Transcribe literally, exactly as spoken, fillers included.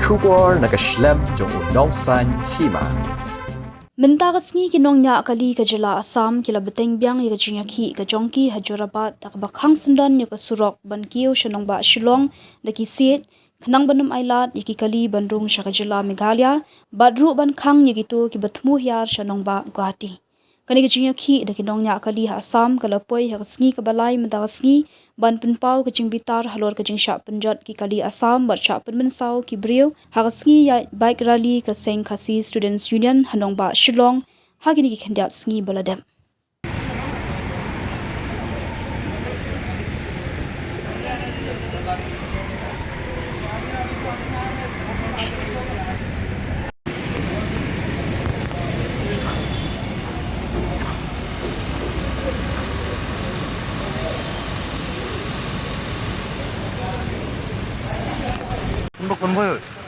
Khubor na ka shlem jong u nongsan hima. Mynta ka sngi ki nongñiah kali ka jylla Assam ki la bteng biang ïa ka jingïakhih ka jong ki ha Jorabat da kaba khang syndon ïa ka surok ban kiew sha nongbah Shillong da ki siej, khnang ban ym ailad ïa ki kali ban rung sha ka jylla Meghalaya, bad ruh ban khang ïa kito kiba thmu hiar sha nongbah Guwahati. Kane ka jingïakhih da ki nongñiah kali ha Assam ka la poi ha ka sngi kaba lai mynta ka sngi, ban pynpaw ka jingbitar halor ka jingshah pynjot ki kali Assam bad shah pynmynsaw ki briew ha ka sngi ïaid bike rally ka seng Khasi Students Union ha nongbah Shillong ha kine ki khyndiat sngi ba la dep. Convoy, convoy.